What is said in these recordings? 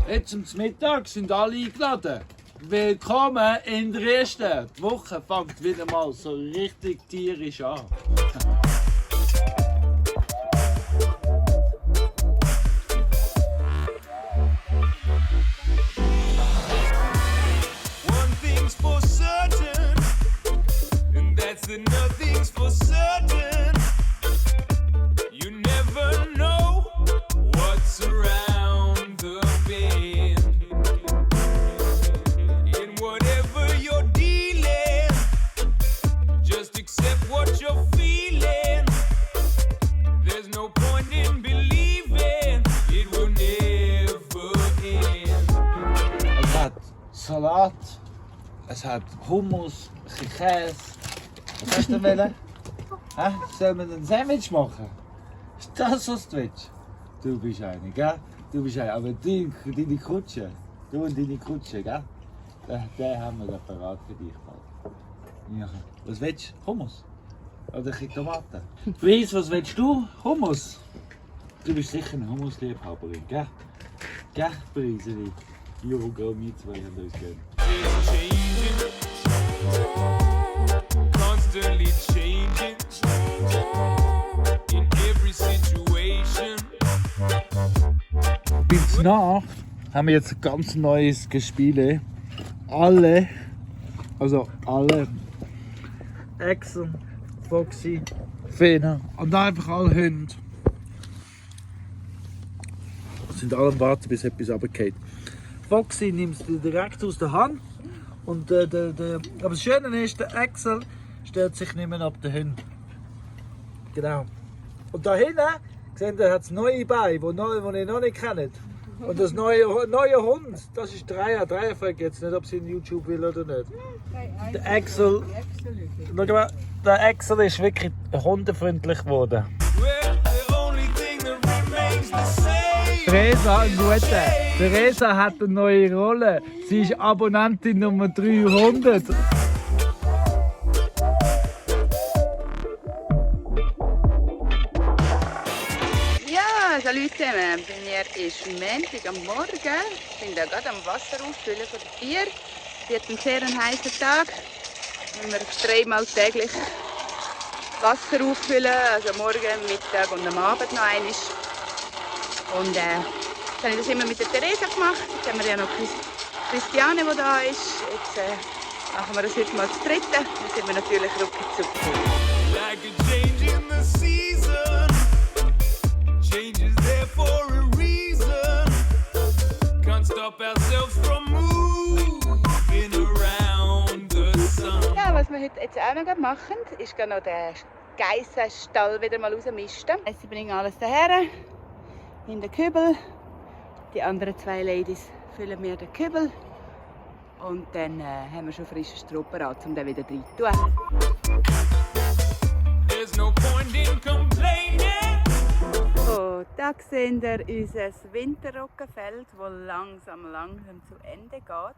Jetzt zum Mittag sind alle eingeladen. Willkommen in Dresden. Die Woche fängt wieder mal so richtig tierisch an. One thing's for certain, and that's that nothing's for certain. You never know what's around the bend. In whatever you're dealing, just accept what you're feeling. There's no point in believing it will never end. Es hat Salat, es hat Hummus, ein bisschen Käse. Was hast du denn wollen? Hä? Sollen wir ein Sandwich machen? Ist das, was du willst? Du bist eine, gell? Du bist eine, aber deine Kutsche, du und deine Kutsche, gell? Den haben wir da parat für dich bald. Ja. Was willst du? Hummus? Oder ein bisschen Tomaten? Preis, was willst du? Hummus? Du bist sicher eine Hummusliebhaberin, gell? Gell, Preiseli? Jo, girl, wir zwei haben uns gern. Changing, constantly changing in every situation. Bis nach haben wir jetzt ein ganz neues Gespiele. Alle, Axel, Foxy, Fena und einfach alle Hunde sind alle am Warten, bis etwas runterfällt. Foxy nimmt es direkt aus der Hand und aber das Schöne ist, der Axel stellt sich nicht mehr ab den Hund. Genau. Und da hinten, seht ihr, hat es neue Beine, die ihr noch nicht kennt. Und das neue Hund, das ist Dreier. Dreier fragt jetzt nicht, ob sie in YouTube will oder nicht. Der Axel, schau mal, der Axel ist wirklich hundefreundlich geworden. Well, the only thing that remains the same. Theresa, Theresa hat eine neue Rolle. Sie ist Abonnentin Nummer 300. Ja, salut zusammen. Bei mir ist Montag am Morgen. Ich bin da gerade am Wasser auffüllen von den Tieren. Es wird ein sehr heißer Tag. Wenn wir 3-mal täglich Wasser auffüllen, also morgen, Mittag und am Abend noch einmal. Und jetzt habe ich das immer mit der Theresa gemacht. Jetzt haben wir ja noch Christiane, die da ist. Jetzt machen wir das heute mal zu dritten. Dann sind wir natürlich ruckzuck. Like a change in the season. Change is there for a reason. Can't stop ourselves from moving around the sun. Ja, was wir heute jetzt auch noch machen, ist noch den Geissenstall wieder mal rausmisten. Sie bringen alles daher in den Kübel. Die anderen 2 Ladies füllen mir den Kübel. Und dann haben wir schon frischen Stroh parat, um den wieder rein zu tun. There's no point in complaining. So, da sehen wir unser Winterroggenfeld, das langsam zu Ende geht.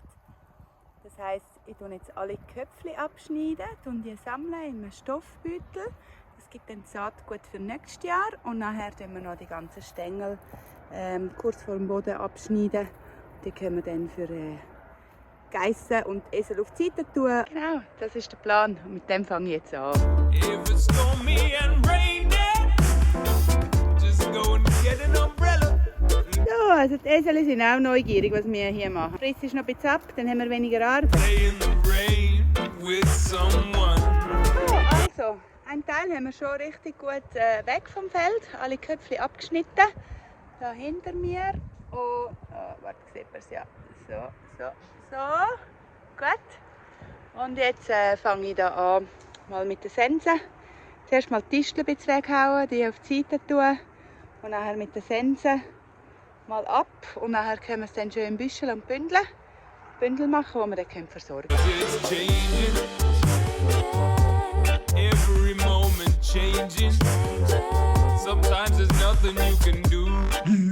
Das heisst, ich tue jetzt alle Köpfchen abschneiden, die sammeln in einem Stoffbeutel. Das gibt dann Saatgut für nächstes Jahr. Und nachher tun wir noch die ganzen Stängel kurz vor dem Boden abschneiden. Die können wir dann für Geissen und Esel auf die Seite tun. Genau, das ist der Plan. Und mit dem fange ich jetzt an. If it's stormy and rainy, just go and get an umbrella. So, also die Esel sind auch neugierig, was wir hier machen. Friss ist noch ein bisschen ab, dann haben wir weniger Arbeit. Play in the rain with someone. So, also, einen Teil haben wir schon richtig gut weg vom Feld. Alle Köpfchen abgeschnitten. Da hinter mir. Oh, warte, sieht man es ja. So. Gut. Und jetzt fange ich da an, mal mit den Sensen. Zuerst mal die Tistel ein bisschen weghauen, die auf die Seite tun. Und nachher mit den Sensen mal ab. Und nachher können wir es dann schön in Büschel und Bündel machen, die wir dann versorgen können. It's changing. Every moment changing. nothing you can do.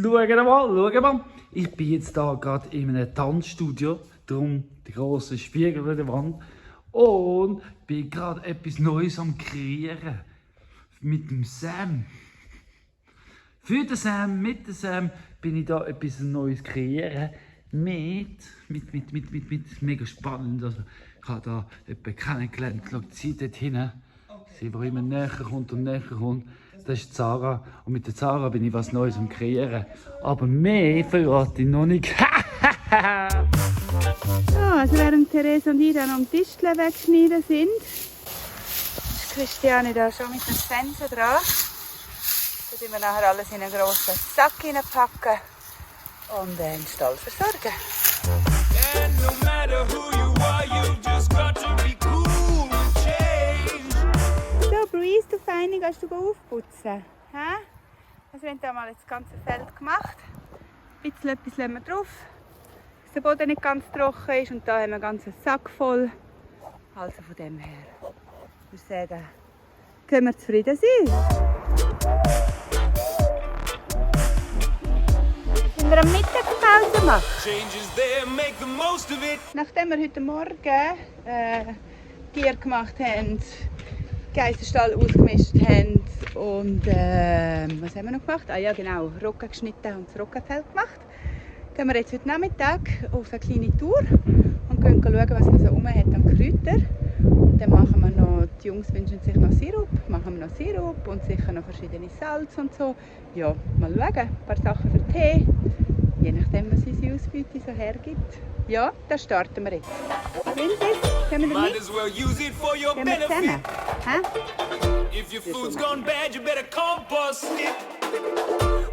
Schau mal. Ich bin jetzt hier gerade in einem Tanzstudio. Darum die grossen Spiegel an der Wand. Und bin gerade etwas Neues am Kreieren. Mit dem Sam. Für den Sam, mit dem Sam bin ich da etwas Neues kreieren. Mit mega spannend. Also, ich habe da jemanden kennengelernt. Schau, sie dort hinten. Sie, die immer näher kommt und näher kommt. Das ist Sarah. Und mit der Sarah bin ich was Neues am Kreieren. Aber mehr verrate ich noch nicht. So, also während Therese und ich dann am Tischchen wegschneiden sind, ist Christiane da schon mit dem Fenster dran. Da tun wir nachher alles in einen grossen Sack hineinpacken und den Stall versorgen. And no matter who you are, you just got to be cool and change. So, Breeze, du Feine, gehst du aufputzen? Hä? Also wir haben hier mal das ganze Feld gemacht. Ein bisschen etwas lassen wir drauf, dass der Boden nicht ganz trocken ist. Und da haben wir einen ganzen Sack voll. Also von dem her, ich würde sagen, können wir zufrieden sein. Wenn wir am Mittagspause machen. Change is there, make the most of it. Nachdem wir heute Morgen Tier gemacht haben, Geissenstall ausgemischt haben und was haben wir noch gemacht? Ah ja genau, Roggen geschnitten und das Roggenfeld gemacht. Gehen wir jetzt heute Nachmittag auf eine kleine Tour und gehen schauen, was man so rum hat an Kräutern. Und dann machen wir noch, die Jungs wünschen sich noch Sirup, machen wir noch Sirup und sicher noch verschiedene Salz und so. Ja, mal schauen, ein paar Sachen für Tee, je nachdem was unsere Ausbeute so hergibt. Ja, da starten wir jetzt. Lindes, können wir Might mit? as well use it for your Gehen wir zusammen? benefit. Hä? If your food's gone bad, you better compost it.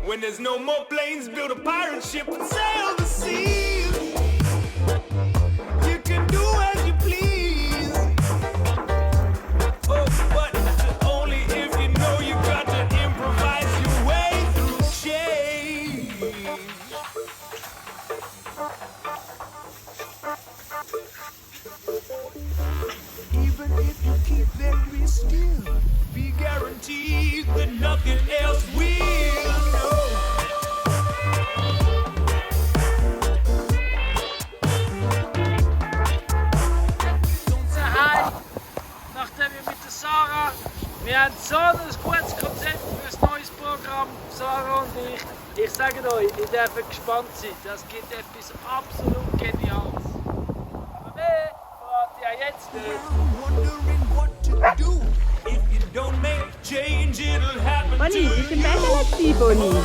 When there's no more planes, build a pirate ship and sail the seas. You can do as you please. Oh, but only if you know you got to improvise your way through change. Even if you keep very still, be guaranteed that nothing else will. No. Hi, nachdem wir mit der Sarah, wir haben so ein gutes Konzept für ein neues Programm, Sarah und ich. Ich sage euch, ihr dürft gespannt sein, das gibt etwas absolut Geniales. Aber mehr verrate ich ja jetzt nicht. Wondering what to do. If you don't make change, it'll happen Bonnie, to bist du im you. Bett, Bonnie?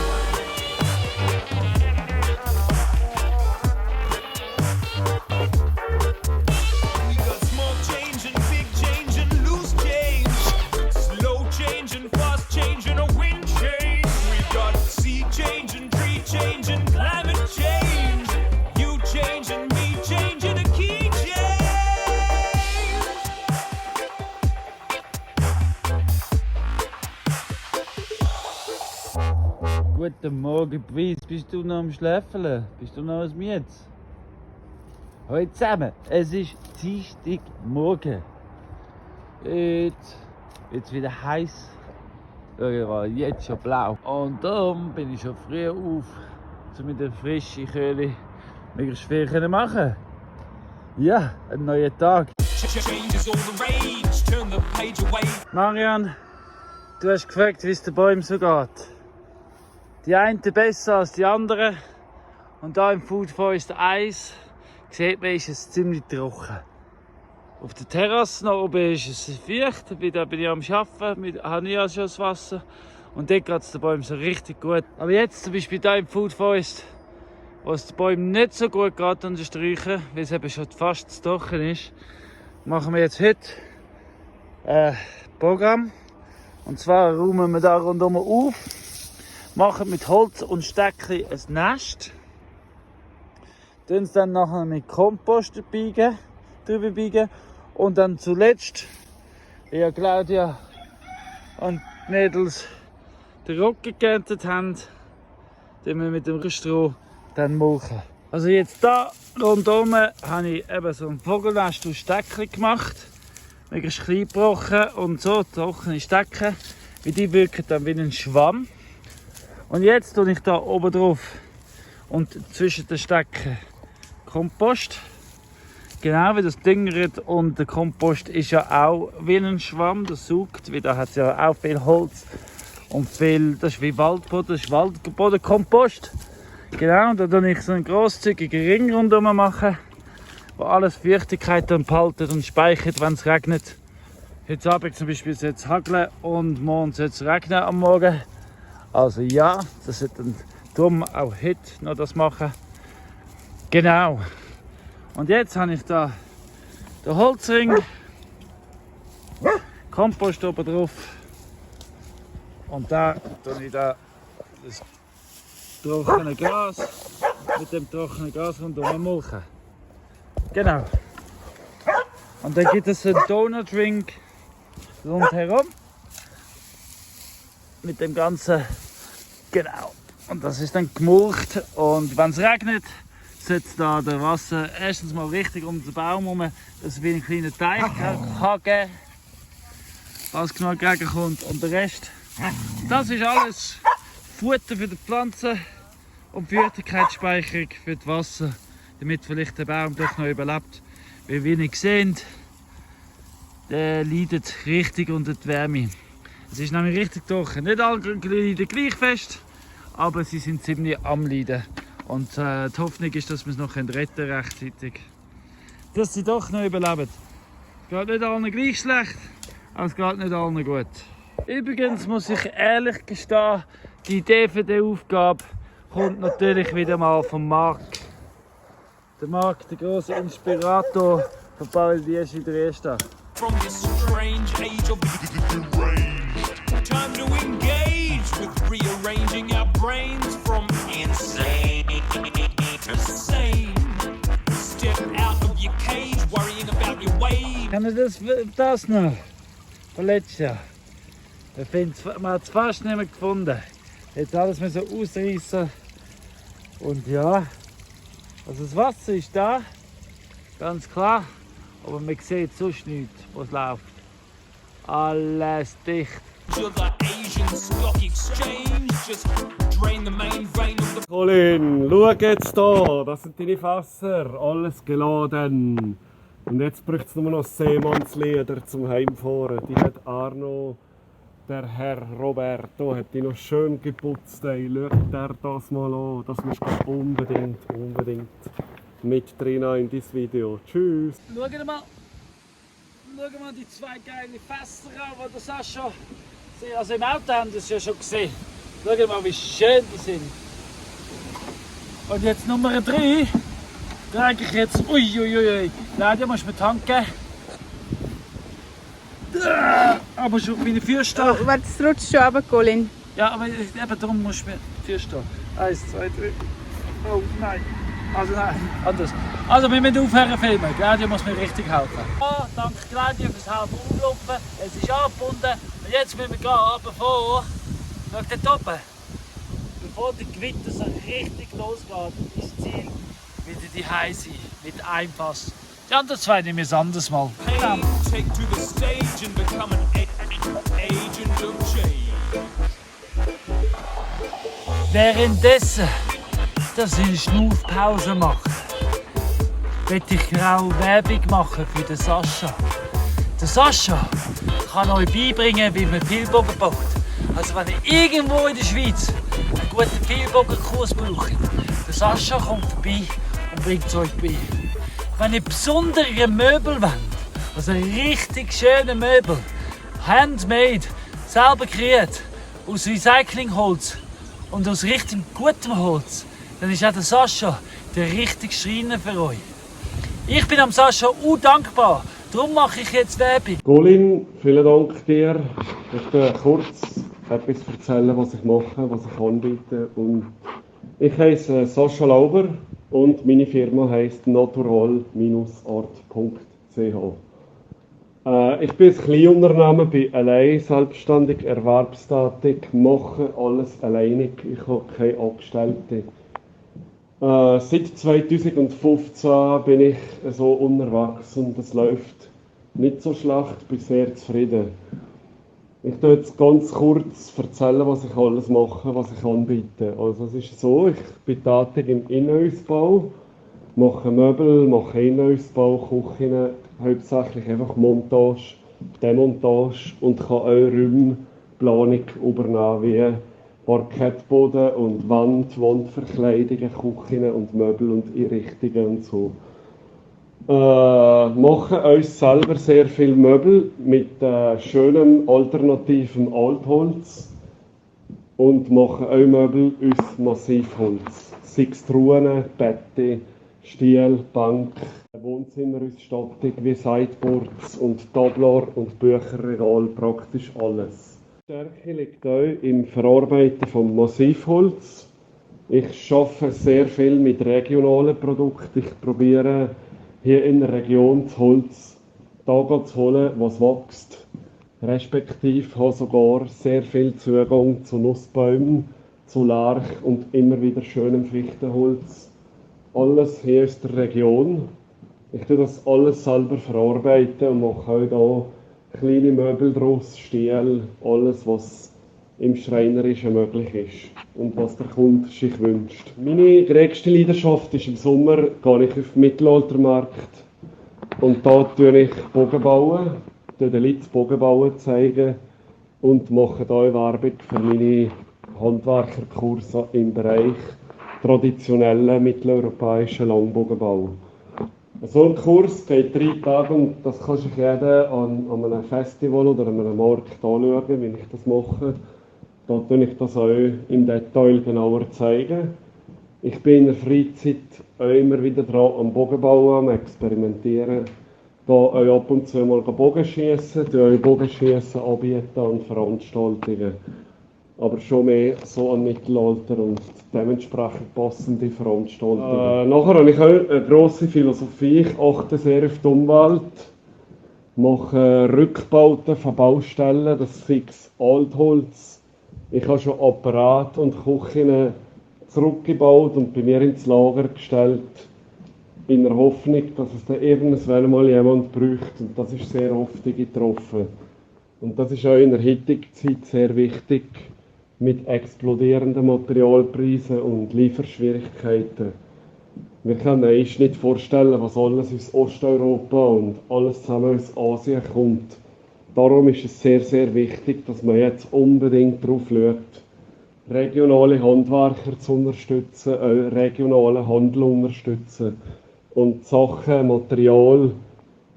We got small change and big change and loose change. Slow change and fast change and a wind change. We got sea change and tree change and climate change. You change and me change and a key change. Guten Morgen, Breeze. Bist du noch am Schläfeln? Bist du noch müde? Hallo zusammen, es ist Dienstagmorgen. Jetzt wird es wieder heiß. Schau mal, jetzt schon blau. Und darum bin ich schon früh auf, um mit der frischen Köhle möglichst viel zu machen. Ja, ein neuer Tag. Change is all the rage. Turn the page away. Marian, du hast gefragt, wie es den Bäumen so geht. Die einen besser als die anderen. Und hier im Food Forest 1 sieht man, ist es ziemlich trocken. Auf der Terrasse noch oben ist es feucht, da bin ich am Arbeiten, habe ich ja schon das Wasser. Und dort geht es den Bäumen so richtig gut. Aber jetzt zum Beispiel hier im Food Forest, wo es den Bäumen nicht so gut geht an den Sträuchern, weil es eben schon fast zu trocken ist, machen wir jetzt heute ein Programm. Und zwar räumen wir da rundum auf, machen mit Holz und Steckchen ein Nest. Tun es dann nachher mit Kompost drüber biegen. Und dann zuletzt, wie ja Claudia und die Mädels den Roggen geerntet haben, den wir mit dem Stroh dann machen. Also jetzt da rundum habe ich eben so ein Vogelnest aus Steckchen gemacht. Möglichst klein gebrochen und so trockene Stecken. Wie die wirken dann wie ein Schwamm. Und jetzt tue ich da oben drauf und zwischen den Stecken Kompost. Genau wie das düngert, und der Kompost ist ja auch wie ein Schwamm, der saugt, weil da hat es ja auch viel Holz und viel, das ist wie Waldboden, das ist Waldbodenkompost. Genau, und da tue ich so einen grosszügigen Ring rundherum machen, wo alles Feuchtigkeit enthaltet und speichert, wenn es regnet. Heute Abend zum Beispiel soll es hageln und morgen soll es regnen am Morgen. Also ja, das sollte dann darum auch heute noch das machen. Genau. Und jetzt habe ich da den Holzring, Kompost oben drauf, und da tue ich da das trockene Gras mit dem trockenen Gras rundherum mulchen. Genau. Und dann gibt es einen Donut-Ring rundherum mit dem ganzen, genau. Und das ist dann gemulcht, und wenn es regnet, setzt da der Wasser erstens mal richtig um den Baum herum, dass es wie ein kleiner Teich kann geben, falls genug Regen kommt, und der Rest. Das ist alles Futter für die Pflanzen und Feuchtigkeitsspeicherung für das Wasser, damit vielleicht der Baum doch noch überlebt. Weil wie ihr seht, der leidet richtig unter die Wärme. Es ist nämlich richtig trocken. Nicht alle leiden gleich fest, aber sie sind ziemlich am Leiden. Und die Hoffnung ist, dass wir es noch retten rechtzeitig. Dass sie doch noch überleben. Es geht nicht allen gleich schlecht, aber es geht nicht allen gut. Übrigens muss ich ehrlich gestehen, die Idee für diese Aufgabe kommt natürlich wieder mal von Marc. Der Marc, der große Inspirator von Paul Dieschi der Erste. From this strange age of deranged. Time to engage with rearranging our brains from insane to sane. Step out of your cage, worrying about your wave. Kann ich das noch? Von letztes Jahr. Man hat es fast nicht mehr gefunden. Jetzt alles müssen ausreißen. Und ja, also das Wasser ist da, ganz klar. Aber man sieht sonst nichts, was läuft. Alles dicht. To the Asian Stock Exchange, just drain the main vein of the Colin, schau jetzt hier, das sind deine Fässer, alles geladen. Und jetzt braucht es nur noch Seemannslieder zum Heimfahren. Die hat Arno, der Herr Roberto, hat die noch schön geputzt. Ey. Schau dir das mal an, das musst du unbedingt mit drin in dieses Video. Tschüss! Schau mal die zwei geile Fässer an, die der Sascha, also im Auto haben das ja schon gesehen. Schau mal, wie schön die sind. Und jetzt Nummer 3. Trage ich jetzt. Uiuiui. Leider musst du mir tanken. Aber schon auf meine Füße stehen. Oh, warte, es rutscht schon runter, Colin. Ja, aber eben darum musst du mir die Füße stehen. 1, 2, 3. Oh nein. Also nein, anders. Also wir müssen aufhören filmen. Claudia muss mir richtig helfen. Ja, danke Claudia fürs Helfen umlaufen. Es ist angebunden. Und jetzt müssen wir gehen, bevor, schau dort oben, bevor der Gewitter so richtig losgeht, ist das Ziel wieder die Heise mit einem Fass. Die anderen zwei nehmen wir es anders mal. pain. Take to the stage and become an agent of change. Währenddessen, dass ich eine Schnaufpause mache, möchte ich auch Werbung machen für den Sascha. Der Sascha kann euch beibringen, wie man Pfeilbogen baut. Also wenn ihr irgendwo in der Schweiz einen guten Pfeilbogenkurs braucht, der Sascha kommt vorbei und bringt es euch bei. Wenn ihr besondere Möbel wollt, also richtig schöne Möbel, handmade, selber kreiert, aus Recyclingholz und aus richtig gutem Holz, dann ist auch der Sascha der richtige Schreiner für euch. Ich bin am Sascha dankbar, darum mache ich jetzt Werbung. Colin, vielen Dank dir. Ich möchte kurz etwas erzählen, was ich mache, was ich anbiete. Und ich heiße Sascha Lauber und meine Firma heisst natural-ort.ch. Ich bin ein Kleinunternehmen, bin allein selbstständig, erwerbstätig, mache alles alleinig. Ich habe keine Angestellte. Seit 2015 bin ich so unterwegs und es läuft nicht so schlecht, bin sehr zufrieden. Ich tue jetzt ganz kurz erzählen, was ich alles mache, was ich anbiete. Also es ist so, ich bin tätig im Innenausbau, mache Möbel, mache Innenausbau, Küchen, hauptsächlich einfach Montage, Demontage und kann auch Räumplanung übernehmen, wie Parkettboden und Wandverkleidungen, Küchen und Möbel und Einrichtungen und so. Machen uns selber sehr viel Möbel mit schönem alternativem Altholz und machen auch Möbel aus Massivholz. Sei es Truhen, Betten, Stiel, Bank, Wohnzimmerausstattung wie Sideboards und Tablar und Bücherregal, praktisch alles. Die Stärke liegt auch im Verarbeiten von Massivholz. Ich arbeite sehr viel mit regionalen Produkten. Ich probiere hier in der Region das Holz da zu holen, was wächst. Respektive habe sogar sehr viel Zugang zu Nussbäumen, zu Lärch und immer wieder schönem Fichtenholz. Alles hier aus der Region. Ich tue das alles selber verarbeiten und mache auch hier kleine Möbel draus, Stiel, alles was im Schreinerischen möglich ist und was der Kunde sich wünscht. Meine größte Leidenschaft ist im Sommer, gehe ich auf den Mittelaltermarkt und da tue ich Bogen bauen, den Leuten Bogenbauen zeigen und mache hier Werbung für meine Handwerkerkurse im Bereich traditionellen mitteleuropäischen Langbogenbau. So ein Kurs geht 3 Tage und das kann sich jeder an einem Festival oder an einem Markt anschauen, wenn ich das mache. Da tue ich das auch im Detail genauer zeigen. Ich bin in der Freizeit auch immer wieder dran am Bogenbauen, am Experimentieren. Da auch ab und zu mal Bogenschiessen, Bogenschiessen anbieten an Veranstaltungen. Aber schon mehr so an Mittelalter und dementsprechend passende Veranstaltungen. Nachher habe ich auch eine grosse Philosophie. Ich achte sehr auf die Umwelt. Mache Rückbauten von Baustellen, das ist Altholz. Ich habe schon Apparate und Küchen zurückgebaut und bei mir ins Lager gestellt, in der Hoffnung, dass es dann irgendwann mal jemand braucht. Und das ist sehr oft getroffen. Und das ist auch in der heutigen Zeit sehr wichtig, mit explodierenden Materialpreisen und Lieferschwierigkeiten. Wir können uns nicht vorstellen, was alles aus Osteuropa und alles zusammen aus Asien kommt. Darum ist es sehr, sehr wichtig, dass man jetzt unbedingt darauf schaut, regionale Handwerker zu unterstützen, auch regionalen Handel unterstützen und Sachen, Material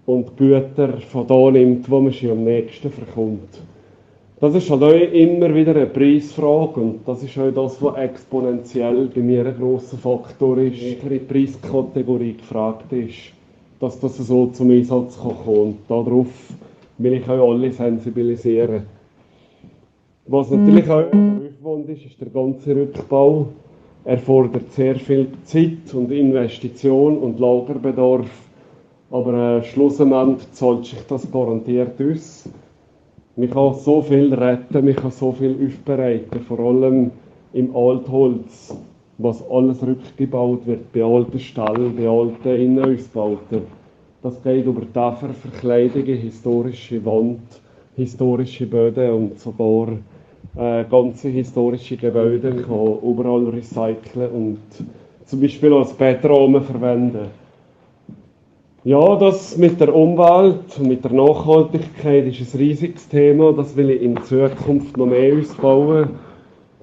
und Güter von da nimmt, wo man sie am nächsten verkommt. Das ist halt auch immer wieder eine Preisfrage und das ist auch das, was exponentiell bei mir ein grosser Faktor ist, welche Preiskategorie gefragt ist, dass das so zum Einsatz kommen kann. Und darauf will ich auch alle sensibilisieren. Was natürlich auch Aufwand ist der ganze Rückbau. Er fordert sehr viel Zeit und Investition und Lagerbedarf, aber schlussendlich zahlt sich das garantiert aus. Man kann so viel retten, man kann so viel aufbereiten, vor allem im Altholz, was alles rückgebaut wird, bei alten Ställen, bei alten Innenausbauten. Das geht über Dächer, Verkleidungen, historische Wand, historische Böden und sogar ganze historische Gebäude kann man überall recyceln und zum Beispiel als Bettrahmen verwenden. Ja, das mit der Umwelt und mit der Nachhaltigkeit ist ein riesiges Thema. Das will ich in Zukunft noch mehr ausbauen.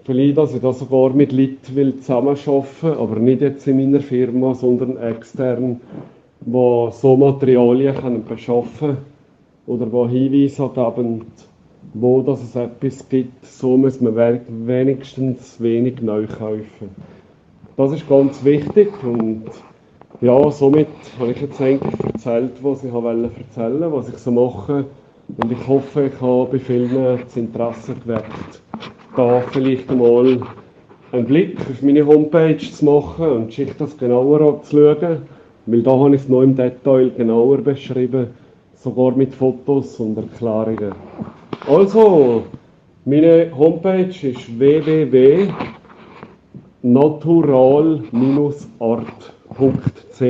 Vielleicht, dass ich da sogar mit Leuten zusammenarbeiten will, aber nicht jetzt in meiner Firma, sondern extern, die so Materialien beschaffen können oder die Hinweise geben, wo dass es etwas gibt. So muss man wenigstens wenig neu kaufen. Das ist ganz wichtig und ja, somit habe ich jetzt eigentlich erzählt, was ich erzählen wollte, was ich so mache. Und ich hoffe, ich habe bei vielen das Interesse geweckt, da vielleicht einmal einen Blick auf meine Homepage zu machen und sich das genauer anzuschauen. Weil da habe ich es noch im Detail genauer beschrieben, sogar mit Fotos und Erklärungen. Also, meine Homepage ist www.natural-art.ch.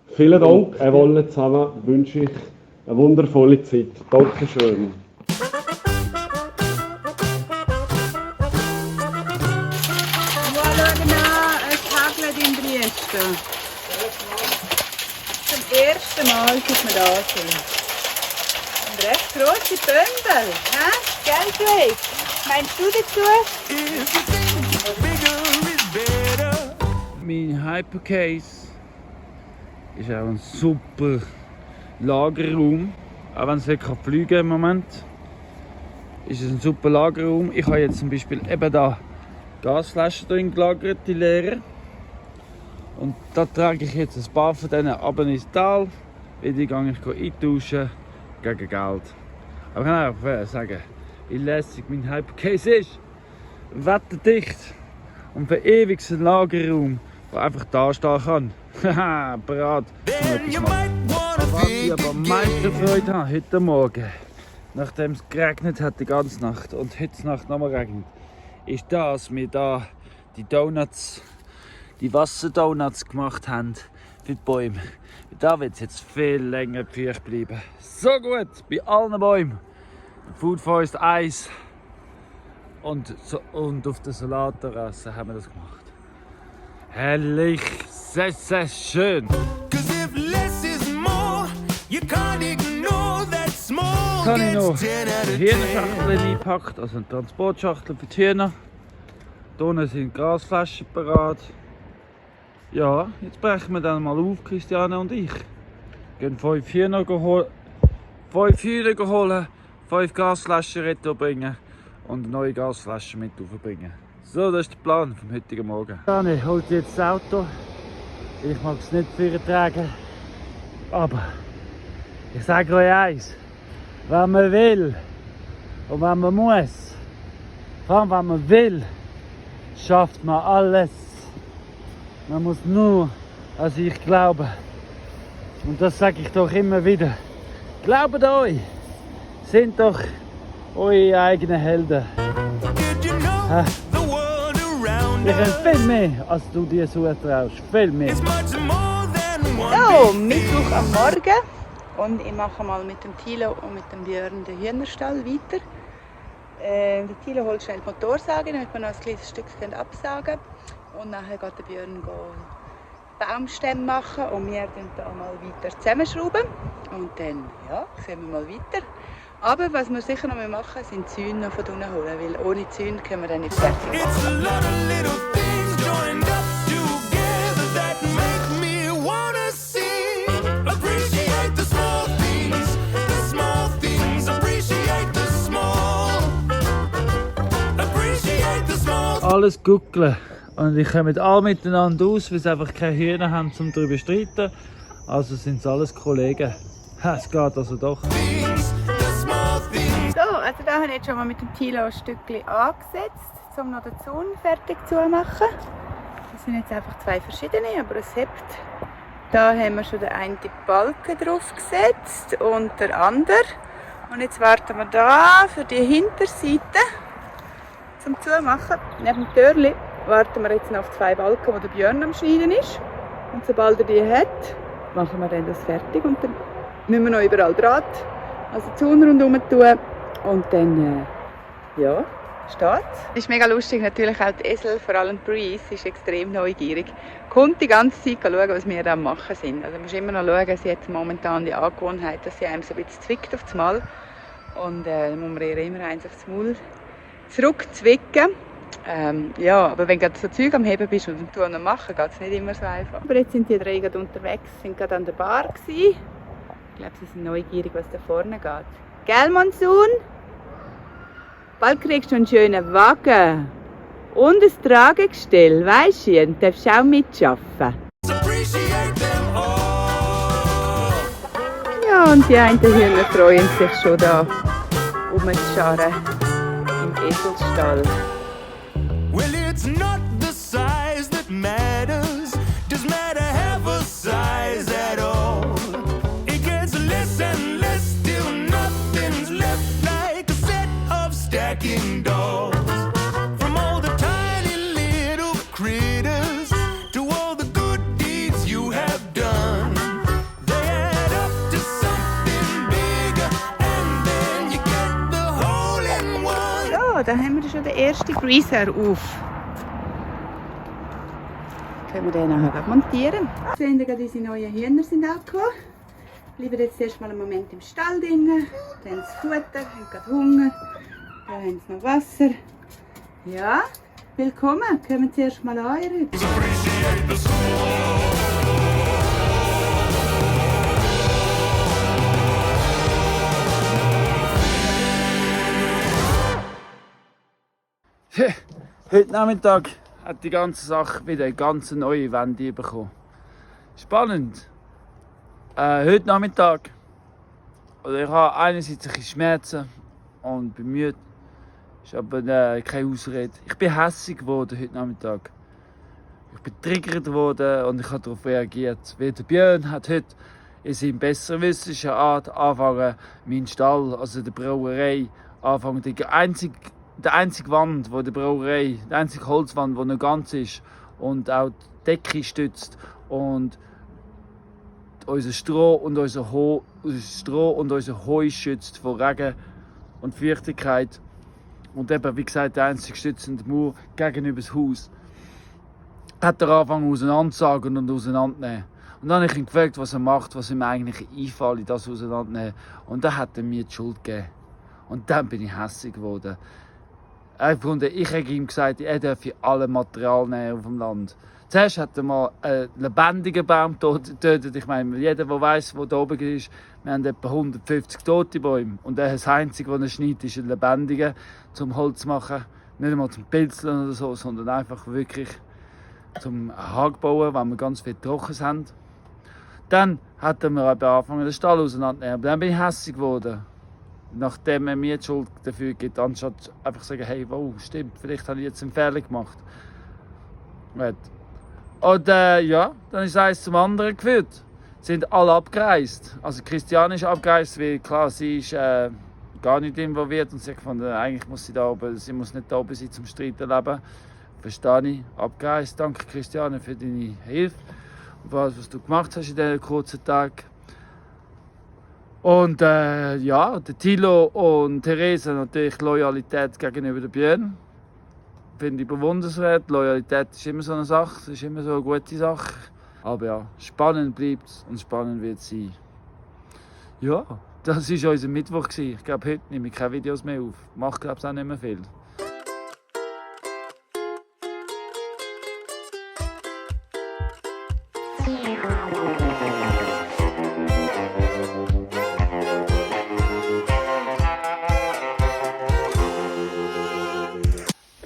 Vielen Dank, alle zusammen wünsche ich eine wundervolle Zeit. Dankeschön. Also, zum ersten Mal, seit wir da sind. Und recht grosse Bündel. Geldweg. Meinst du dazu? If you think bigger is better. Mein Hypercase ist auch ein super Lagerraum. Auch wenn es nicht fliegen kann im Moment, ist es ein super Lagerraum. Ich habe jetzt zum Beispiel eben da Gasflaschen drin gelagert, die leeren. Und da trage ich jetzt ein paar von denen runter ins Tal, weil die gehe ich eintauschen gegen Geld. Aber ich kann auch sagen, wie lässig mein Hypercase ist. Wetterdicht und verewigt ein Lagerraum, der einfach da stehen kann. Haha, bereit. Then you might wanna Was ich think aber am again. meisten Freude habe heute Morgen, nachdem es geregnet hat die ganze Nacht und heute Nacht nochmal regnet, ist, dass wir da die Donuts, die Wasserdonuts gemacht haben für die Bäume. Da wird es jetzt viel länger feucht bleiben. So gut, bei allen Bäumen. Food Forest Eis und auf der Salatterrasse haben wir das gemacht. Herrlich, sehr, sehr schön. 'Cause if less is more, you can't ignore that small. Jetzt habe ich noch gets 10 out of 10. Hühnerschachteln eingepackt, also eine Transportschachtel für die Hühner. Hier unten sind Gasflaschen parat. Ja, jetzt brechen wir dann mal auf, Christiane und ich. Wir gehen 5 Hühner holen, 5 Gasflaschen retour bringen und eine neue Gasflasche mit aufbringen. So, das ist der Plan vom heutigen Morgen. Christiane holt jetzt das Auto. Ich mag es nicht tragen, aber ich sage euch eins. Wenn man will und wenn man muss, vor allem wenn man will, schafft man alles. Man muss nur an sich glauben. Und das sage ich doch immer wieder. Glaubt euch, sind doch eure eigenen Helden. Did you know the world around Ihr könnt us viel mehr, als du dir zutraust. Viel mehr. is much more than one So, big Mittwoch am Morgen. Und ich mache mal mit dem Thilo und mit dem Björn den Hühnerstall weiter. Der Thilo holt schnell die Motorsäge, damit wir noch ein kleines Stück absagen können. Und nachher geht der Björn Baumstämme machen und wir dann da mal weiter zusammenschrauben. Und dann sehen wir mal weiter. Aber was wir sicher noch machen, sind Zäune noch von unten holen, weil ohne Zäune können wir dann nicht fertig machen. It's a lot of little things joined up together that make me wanna sing. Appreciate the small things, the small things. Appreciate the small. Appreciate the small. Alles guckeln. Und die kommen alle miteinander aus, weil sie einfach keine Hühner haben, um darüber zu streiten. Also sind es alles Kollegen. Ha, es geht also doch. Things, the small things. So, also da habe ich jetzt schon mal mit dem Thilo ein Stückchen angesetzt, um noch den Zaun fertig zu machen. Das sind jetzt einfach 2 verschiedene, aber es hebt. Da haben wir schon den einen Balken drauf gesetzt und der andere. Und jetzt warten wir da für die Hinterseite zum Zumachen. Neben dem Türli warten wir jetzt noch auf 2 Balken, wo der Björn am Schneiden ist. Und sobald er die hat, machen wir dann das fertig. Und dann müssen wir noch überall Draht, also Zaun rundherum tun. Und dann, steht's. Es ist mega lustig, natürlich auch die Esel, vor allem Breeze, ist extrem neugierig. Kommt die ganze Zeit schauen, was wir da am machen sind. Also man muss immer noch schauen, sie hat momentan die Angewohnheit, dass sie einem so ein bisschen zwickt auf das Mal. Und dann muss man ihr immer eins aufs Maul zurückzwicken. Aber wenn du so Zeug am Heben bist und am Tun und Machen, geht es nicht immer so einfach. Aber jetzt sind die 3 gerade unterwegs, sind gerade an der Bar gewesen. Ich glaube, sie sind neugierig, was da vorne geht. Gell, Monsun? Bald kriegst du einen schönen Wagen und ein Tragegestell, weisst du, und darfst auch mitschaffen. Appreciate them all. Ja, und die einen Hühner freuen sich schon da rumzuscharren im Eselstall. Well, it's not the size that matters. Does matter have a size at all? It gets less and less till nothing's left, like a set of stacking dolls. From all the tiny little critters to all the good deeds you have done, they add up to something bigger, and then you get the whole in one. So, da haben wir schon den ersten Greaser auf. können wir den nachher montieren. Sehen Sie, unsere neuen Hühner sind auch gekommen. Bleiben jetzt erstmal einen Moment im Stall drinnen. Dann haben sie Futter, haben gerade Hunger. Dann haben sie noch Wasser. Ja, willkommen. Kommen Sie erst mal an, ihr Hübschen. Heute Nachmittag hat die ganze Sache wieder eine ganz neue Wende bekommen. Spannend. Heute Nachmittag, oder ich habe einerseits ein bisschen Schmerzen und bin müde, ist aber keine Ausrede. Ich bin hässig geworden heute Nachmittag. Ich bin getriggert worden und ich habe darauf reagiert. Weil der Björn hat heute in seiner besserwisserischen Art angefangen, meinen Stall, also die Brauerei, anfangen. Die einzige Wand, wo die Brauerei, die einzige Holzwand, die noch ganz ist und auch die Decke stützt und unser Stroh und unser Heu schützt vor Regen und Feuchtigkeit. Und eben, wie gesagt, der einzige stützende Mauer gegenüber das Haus. Hat er angefangen auseinanderzusagen und auseinandernehmen. Und dann habe ich ihn gefragt, was er macht, was ihm eigentlich einfällt, das auseinandernehmen. Und dann hat er mir die Schuld gegeben. Und dann bin ich hässlich geworden. Ich habe ihm gesagt, er dürfe alle Material nehmen auf dem Land. Zuerst hat er mal einen lebendigen Baum getötet. Ich meine, jeder, der weiss, wo da oben ist, wir haben etwa 150 tote Bäume. Und das Einzige, was er schneidet, ist ein lebendiger, zum Holz zu machen. Nicht einmal zum Pilzeln oder so, sondern einfach wirklich zum Hag bauen, wenn wir ganz viel Trockens haben. Dann hat er mir angefangen, den Stall auseinanderzunehmen. Aber dann bin ich hässlich geworden. Nachdem er mir die Schuld dafür gibt, anstatt einfach zu sagen, hey, wow, stimmt, vielleicht habe ich jetzt einen Fehler gemacht. Und ja, dann ist eins zum anderen geführt. Sind alle abgereist. Also Christiane ist abgereist, weil klar, sie ist gar nicht involviert und sie hat gefunden, eigentlich muss sie da oben, sie muss nicht da oben sein zum Streiten leben. Verstehe ich, abgereist. Danke Christiane für deine Hilfe und was du gemacht hast in diesen kurzen Tagen. Und ja, der Thilo und Theresa natürlich Loyalität gegenüber der Björn. Finde ich bewundernswert. Loyalität ist immer so eine Sache, es ist immer so eine gute Sache. Aber ja, spannend bleibt es und spannend wird es sein. Ja, das war unser Mittwoch. Ich glaube, heute nehme ich keine Videos mehr auf. Macht, glaube ich, auch nicht mehr viel.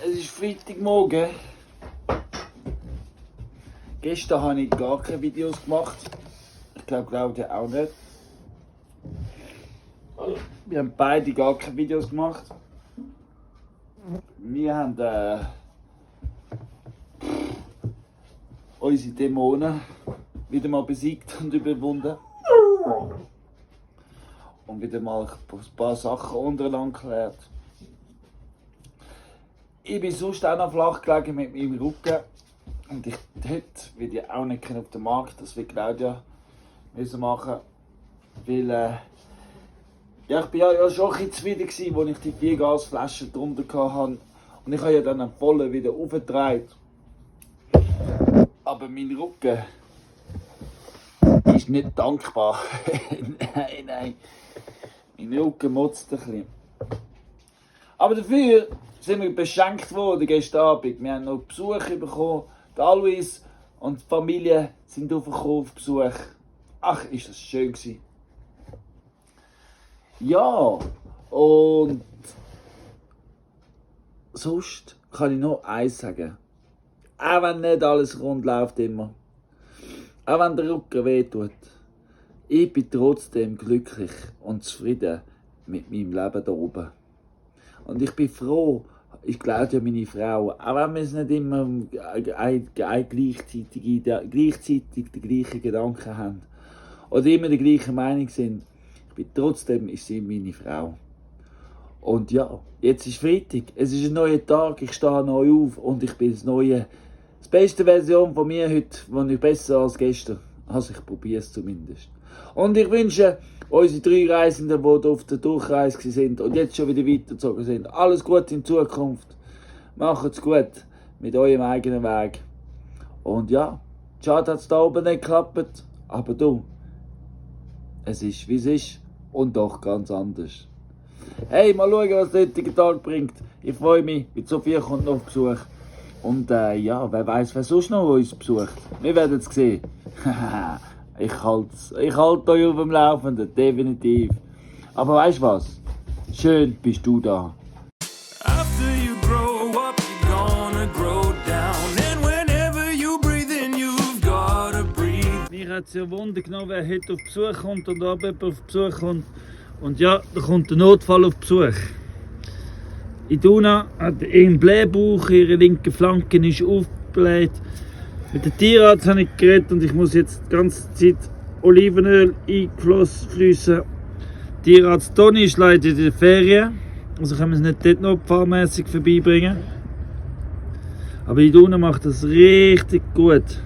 Es ist Freitagmorgen. Gestern habe ich gar keine Videos gemacht. Ich glaube, Claudia auch nicht. Wir haben beide gar keine Videos gemacht. Wir haben unsere Dämonen wieder mal besiegt und überwunden. Und wieder mal ein paar Sachen untereinander geklärt. Ich bin sonst auch noch flach gelegen mit meinem Rücken. Und heute will ich auch nicht auf den Markt, das wird Claudia müssen machen. Weil ja, ich war ja schon ein bisschen zufrieden, als ich die 4 Gasflaschen drunter hatte. Und ich habe ja dann voll wieder aufgetragen. Aber mein Rücken ist nicht dankbar. Nein. Mein Rücken motzt ein bisschen. Aber dafür sind wir beschenkt worden gestern Abend. Wir haben noch Besuch bekommen. Die Alois und die Familie sind auf Besuch. Ach, ist das schön gewesen. Ja, und sonst kann ich noch eins sagen. Auch wenn nicht alles rund läuft immer. Auch wenn der Rücken wehtut. Ich bin trotzdem glücklich und zufrieden mit meinem Leben hier oben. Und ich bin froh, ich glaube ja meine Frau, auch wenn wir es nicht immer gleichzeitig die gleichen Gedanken haben oder immer der gleichen Meinung sind, trotzdem ist sie meine Frau. Und ja, jetzt ist Freitag, es ist ein neuer Tag, ich stehe neu auf und ich bin die beste Version von mir heute, die ich besser als gestern. Also ich probiere es zumindest. Und ich wünsche unsere 3 Reisenden, die hier auf der Durchreise sind und jetzt schon wieder weitergezogen sind, alles Gute in Zukunft. Macht's gut mit eurem eigenen Weg. Und ja, schade hat es da oben nicht geklappt. Aber du, es ist wie es ist und doch ganz anders. Hey, mal schauen, was der heutige Tag bringt. Ich freue mich, mit Sophia kommt noch auf Besuch. Und ja, wer weiß, wer sonst noch uns besucht. Wir werden es sehen. ich halte euch auf dem Laufenden, definitiv. Aber weißt du was? Schön bist du da. After you grow up, you're gonna grow down. And whenever you breathe in, you've gotta breathe. Mich hat es ja Wunder genommen, wer heute auf Besuch kommt und ob jemand auf Besuch kommt. Und ja, da kommt der Notfall auf Besuch. Iduna hat einen Blähbauch, ihre linke Flanke ist aufgebläht. Mit dem Tierarzt habe ich geredet und ich muss jetzt die ganze Zeit Olivenöl einfließen. Der Tierarzt Toni ist leider in der Ferien, also können wir es nicht dort notfallmässig vorbeibringen. Aber Iduna macht das richtig gut.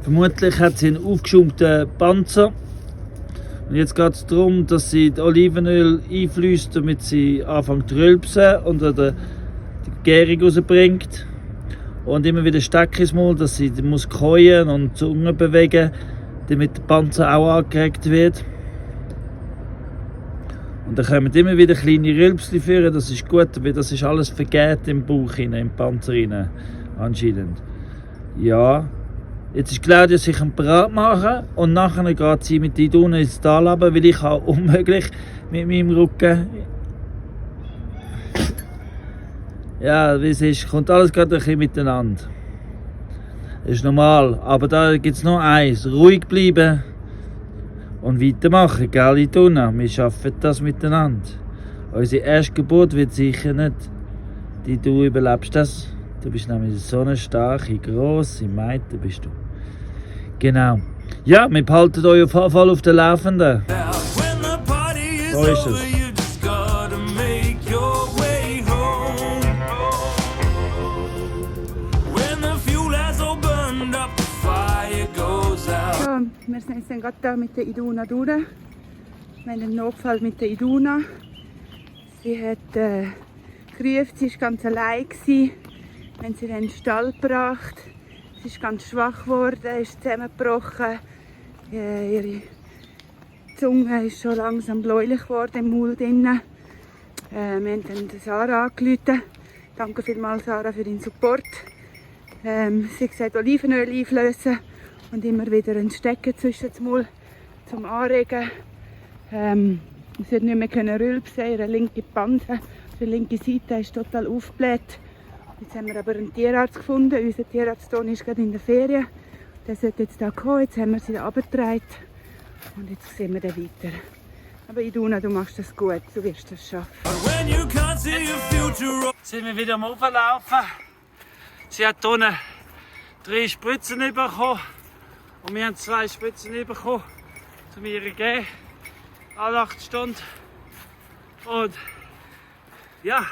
Vermutlich hat sie einen aufgeschäumten Panzer. Und jetzt geht es darum, dass sie das Olivenöl einfließt, damit sie anfängt zu rülpsen und die Gärung rausbringt. Und immer wieder Steck ins Maul, dass sie muss käuen und die Zunge bewegen, damit der Panzer auch angeregt wird. Und dann kommen immer wieder kleine Rülpschen führen, das ist gut, weil das ist alles vergeht im Bauch, im Panzer rein, anscheinend. Ja. Jetzt ist Claudia sich am Parat machen und nachher geht sie mit Iduna ins Tal runter, weil ich kann unmöglich mit meinem Rücken. Ja, wie es ist, kommt alles gerade ein bisschen miteinander. Das ist normal, aber da gibt es noch eins, ruhig bleiben und weitermachen, gell Iduna? Wir schaffen das miteinander. Unsere Erstgeburt wird sicher nicht, du überlebst das. Du bist nämlich so eine starke, grosse Meute bist du. Genau. Ja, wir behalten euch auf jeden Fall auf den Laufenden. When the party is So ist over, es. you just gotta make your way home. When the fuel has all burned up, the fire goes out. So, wir sind jetzt gerade da mit der Iduna durch. Wir haben einen Notfall mit der Iduna. Sie hat gerufen, sie war ganz allein. Wir haben sie in den Stall gebracht. Sie ist ganz schwach geworden, ist zusammengebrochen. Ihre Zunge ist schon langsam bläulich geworden im Maul drinnen. Wir haben dann Sarah angerufen. Danke vielmals Sarah für den Support. Sie hat gesagt, Olivenöl einflößen und immer wieder einen Stecken zwischen dem Maul zum Anregen. Sie hat nicht mehr rülpsen, ihre linke Panse, die linke Seite ist total aufgebläht. Jetzt haben wir aber einen Tierarzt gefunden. Unser Tierarzt Toni ist gerade in der Ferien. Der sollte jetzt hier kommen. Jetzt haben wir sie runtergetragen. Und jetzt sehen wir dann weiter. Aber Iduna, du machst das gut. Du wirst das schaffen. When you can't see your future. Sind wir wieder am Auflaufen. Sie hat hier 3 Spritzen bekommen. Und wir haben 2 Spritzen bekommen, um ihr zu geben. Alle 8 Stunden. Und ja,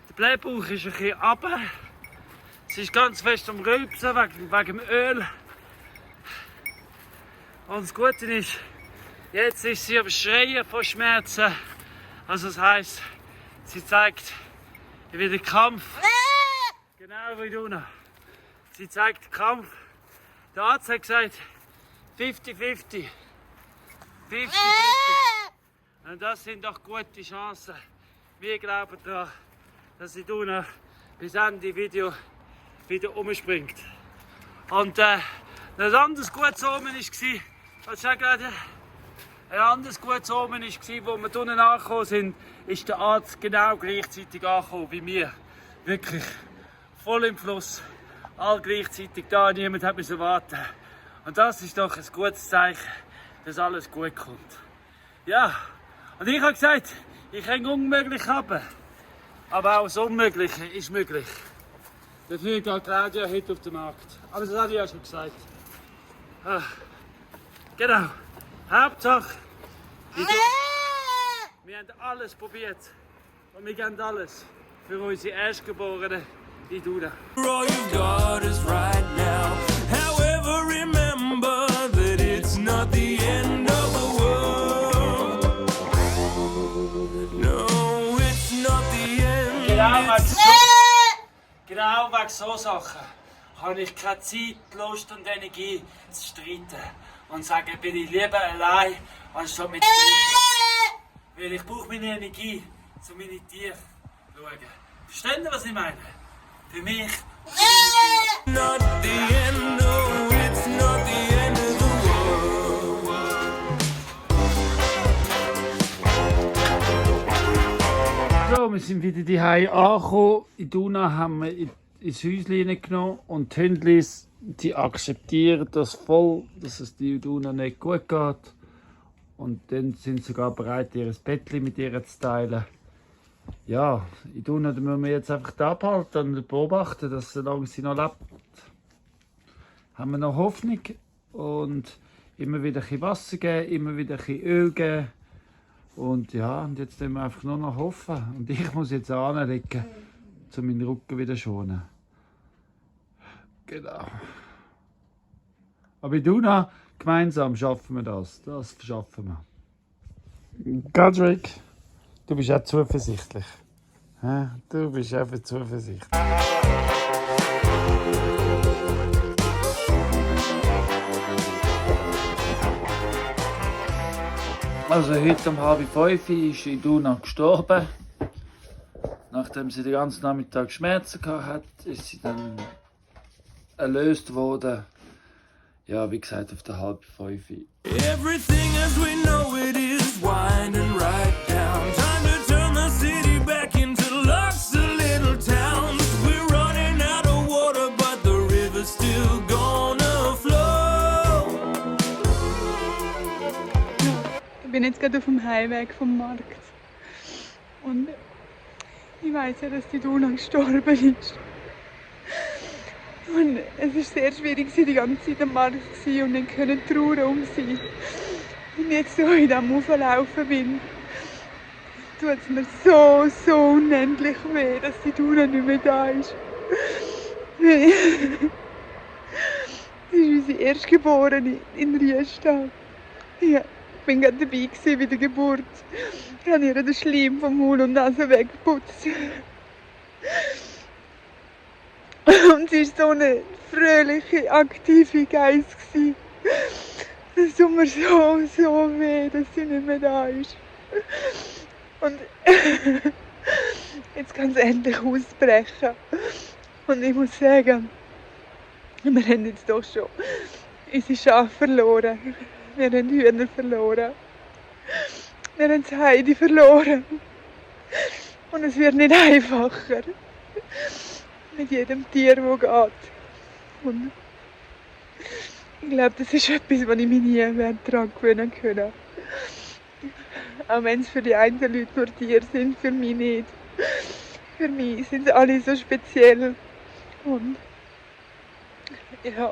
der Blähbauch ist ein bisschen runter. Sie ist ganz fest am Rülpsen wegen dem Öl. Und das Gute ist, jetzt ist sie am Schreien von Schmerzen. Also das heisst, sie zeigt wieder Kampf. Genau wie du noch. Sie zeigt Kampf. Der Arzt hat gesagt 50-50. 50-50. Und das sind doch gute Chancen. Wir glauben daran, dass sie noch bis Ende Video wieder umspringt. Und ein anderes gutes Omen war, was ich gerade ein anderes gutes Omen war, wo wir hier angekommen sind, ist der Arzt genau gleichzeitig angekommen wie wir. Wirklich voll im Fluss, all gleichzeitig da, niemand hat müssen warten. Und das ist doch ein gutes Zeichen, dass alles gut kommt. Ja, und ich habe gesagt, ich kann unmöglich haben, aber auch das Unmögliche ist möglich. Dafür geht Claudia heute auf den Markt. Aber das habe ich ja schon gesagt. Ah, genau. Hauptsache, wir haben alles probiert. Und wir geben alles für unsere Erstgeborenen Iduna. All you've got is right now. However, remember that it's not the end of the world. No, it's not the end. Genau, Genau wegen so Sachen habe ich keine Zeit, Lust und Energie zu streiten. Und sage, bin ich lieber allein, anstatt mit Streiten. Weil ich brauche meine Energie, um meine Tiere zu schauen. Verstehen Sie, was ich meine? Für mich und für meine Tiere. Not the end, no, it's not the end of the world. So, wir sind wieder daheim angekommen. In Duna haben wir ins Häuschen genommen und die Hündlis, die akzeptieren das voll, dass es die Duna nicht gut geht. Und dann sind sie sogar bereit, ihr Bettchen mit ihr zu teilen. Ja, in Duna müssen wir jetzt einfach da abhalten und beobachten, dass solange sie noch lebt, haben wir noch Hoffnung. Und immer wieder ein bisschen Wasser geben, immer wieder ein bisschen Öl geben. Und ja, und jetzt müssen wir einfach nur noch hoffen. Und ich muss jetzt anlegen, um meinen Rücken wieder zu schonen. Genau. Aber in Duna, gemeinsam schaffen wir das. Das schaffen wir. Godric, du bist auch zuversichtlich. Hä? Du bist einfach zuversichtlich. Also heute um 4:30 ist Iduna gestorben. Nachdem sie den ganzen Nachmittag Schmerzen hatte, ist sie dann erlöst worden. Ja, wie gesagt, auf der 4:30. Everything as we know it is winding right down. Time to turn the city back into lots of little towns. We're running out of water, but the river's still gonna flow. Ich bin jetzt gerade auf dem Heimweg vom Markt. Und ich weiss ja, dass die Duna gestorben ist. Und es war sehr schwierig, die ganze Zeit am Markt und nicht trauern um sie. Und jetzt, so ich am Auflaufen bin, tut es mir so unendlich weh, dass die Duna nicht mehr da ist. Sie ist unsere Erstgeborene in Riesta. Ich bin gerade dabei bei der Geburt. Ich habe ihr den Schleim vom Mund und Nase weggeputzt. Und sie war so eine fröhliche, aktive Geist. Es tut mir so weh, dass sie nicht mehr da ist. Und jetzt kann es endlich ausbrechen. Und ich muss sagen, wir haben jetzt doch schon unsere Schafe verloren. Wir haben Hühner verloren. Wir haben das Heidi verloren. Und es wird nicht einfacher. Mit jedem Tier, das geht. Und ich glaube, das ist etwas, was ich mich nie daran gewöhnen können. Auch wenn es für die einen Leute nur Tiere sind, für mich nicht. Für mich sind sie alle so speziell. Und ja,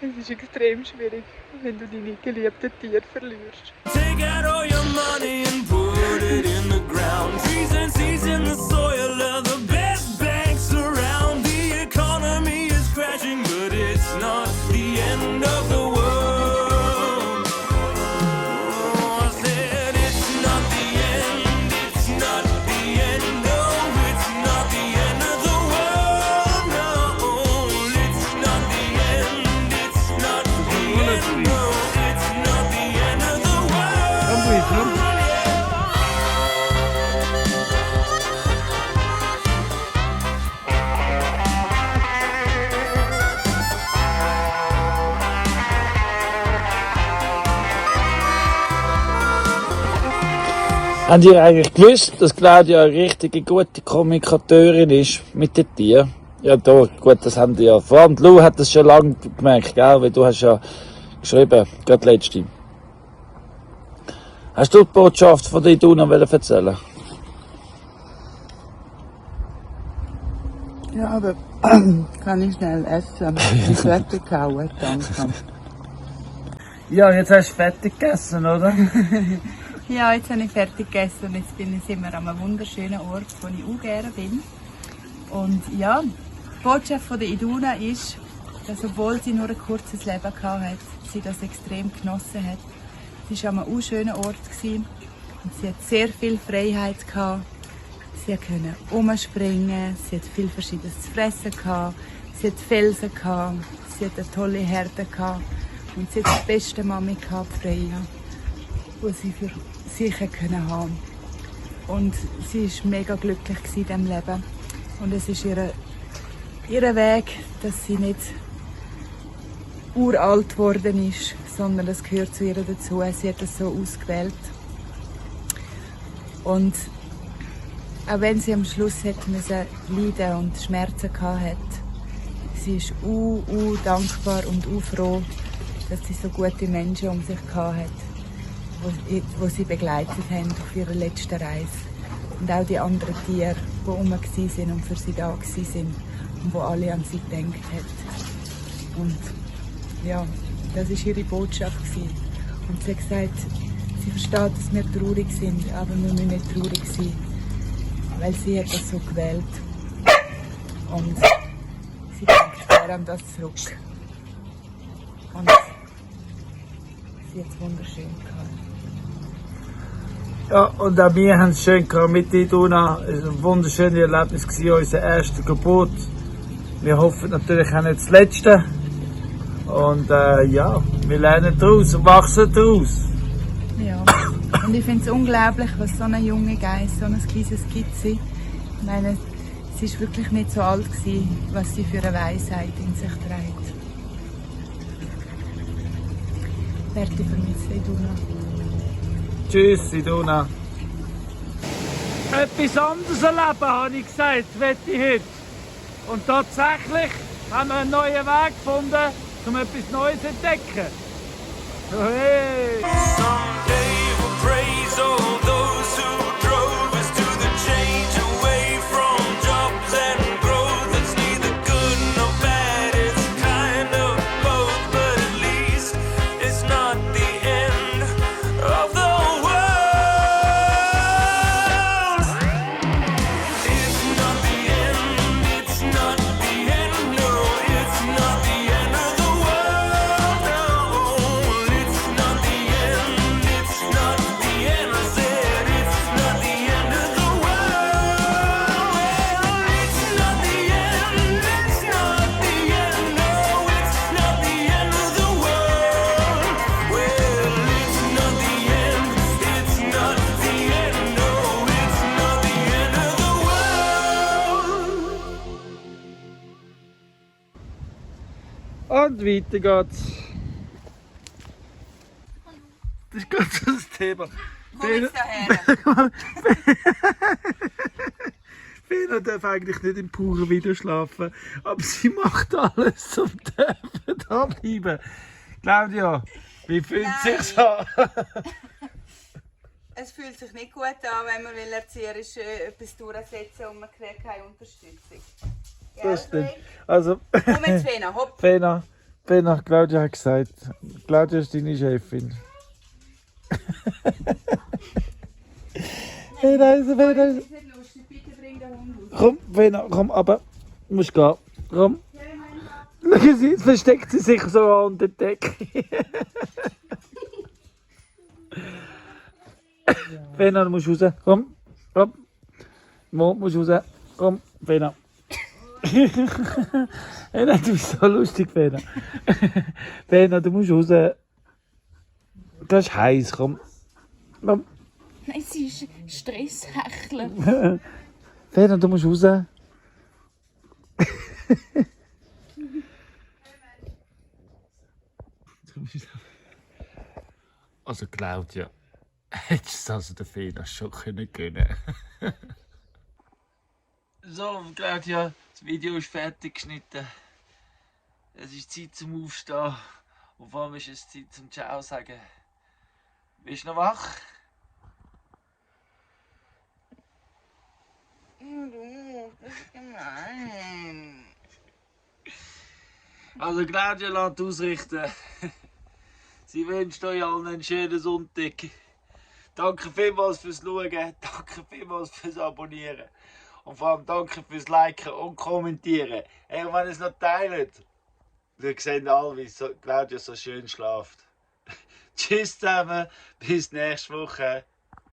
es ist extrem schwierig, wenn du deine geliebten Tiere verlierst. Take out all your money and put it in the ground. Trees and seeds in the soil are the best banks around. The economy is crashing, but it's not the end of the world. Oh, I said it's not the end, it's not the end, no, it's not the end of the world, no, it's not the end, it's not the end, no, it's not the end of the world. Habt ihr eigentlich gewusst, dass Claudia eine richtige gute Kommunikatorin ist mit den Tieren? Ja, da, gut, das haben die ja. Vor allem Lou hat das schon lange gemerkt, gell? Weil du hast ja geschrieben, gerade letzte. Hast du die Botschaft von der Iduna erzählen? Ja, aber kann ich schnell essen. Ich werde kauen, danke. Ja, jetzt hast du fertig gegessen, oder? Ja, jetzt habe ich fertig gegessen und jetzt sind wir an einem wunderschönen Ort, wo ich auch gerne bin. Und ja, die Botschaft von der Iduna ist, dass obwohl sie nur ein kurzes Leben hatte, sie das extrem genossen hat. Sie war an einem auch schönen Ort und sie hat sehr viel Freiheit gehabt. Sie konnte umspringen, sie hat viel Verschiedenes zu fressen gehabt, sie hat Felsen gehabt, sie hat eine tolle Herde gehabt und sie hat die beste Mami gehabt, Freya, die sie für sich haben haben. Und sie war mega glücklich in diesem Leben. Und es ist ihr Weg, dass sie nicht uralt geworden ist, sondern das gehört zu ihr dazu. Sie hat das so ausgewählt. Und auch wenn sie am Schluss hätte müssen leiden und Schmerzen hatte, sie ist dankbar und froh, dass sie so gute Menschen um sich hatte, die sie begleitet haben auf ihrer letzten Reise. Und auch die anderen Tiere, die herum waren und für sie da waren und die alle an sie gedacht haben. Und ja, das war ihre Botschaft. Und sie hat gesagt, sie versteht, dass wir traurig sind, aber wir müssen nicht traurig sein, weil sie hat das so gewählt. Und sie denkt sehr an das zurück. Und sie hat es wunderschön gehabt. Ja, und auch wir haben es schön gehabt mit dir, Duna. Es war ein wunderschönes Erlebnis, unser erster Geburt. Wir hoffen natürlich auch nicht das letzte. Und ja, wir lernen daraus und wachsen daraus. Ja, und ich finde es unglaublich, was so eine junge Geist, so ein kleines Skizze. Ich meine, sie war wirklich nicht so alt gewesen, was sie für eine Weisheit in sich trägt. Werte vermisst Iduna. Tschüss, Iduna. Etwas anderes erleben, habe ich gesagt, möchte ich heute. Und tatsächlich haben wir einen neuen Weg gefunden, um etwas Neues zu entdecken. Hey! Someday we'll praise all those who drove us to the change away from jobs and growth. It's neither good nor bad, it's kind of both, but at least it's not the end of the world. It's not the end, it's not the end, no, it's not the end of the world, no. It's not the end, it's not the end, I said it's not the end of the world. Well, it's not the end, it's not the end, no, it's not the end of the world. Well, it's not the end, it's not the end, no, it's not the end of the world. Und weiter geht's. Das ist ganz das Thema. Komm jetzt daher. Fena darf eigentlich nicht im puren Video schlafen, aber sie macht alles, um da bleiben. Claudia, wie fühlt es sich so? Es fühlt sich nicht gut an, wenn man erzieherisch etwas durchsetzen und man kriegt keine Unterstützung. Ja, Das stimmt. Also, komm jetzt, Fena, hopp. Fena, Claudia hat gesagt, Claudia ist deine Chefin. Fena, Das ist nicht lustig, bitte bring den Hund raus. komm, Fena, komm, aber du musst gehen. Komm. Schau sie, jetzt versteckt sie sich so an der Decke. Fena, du musst raus. Komm, komm. Mo, du musst raus. Komm, Fena. Fena, du bist so lustig, Fena. Fena, du musst raus. Das ist heiß, komm. Komm. Nein, sie ist Stresshechler. Fena, du musst raus. Also Claudia, hättest du also den Fehler schon können gönnen. So, Claudia, das Video ist fertig geschnitten. Es ist Zeit zum Aufstehen. Und vor allem ist es Zeit zum Ciao sagen. Bist du noch wach? Das ist gemein. Also Claudia lässt ausrichten. Sie wünscht euch allen einen schönen Sonntag. Danke vielmals fürs Schauen, danke vielmals fürs Abonnieren. Und vor allem danke fürs Liken und Kommentieren. Hey, und wenn ihr es noch teilt, dann sehen alle, wie Claudia so schön schläft. Tschüss zusammen, bis nächste Woche.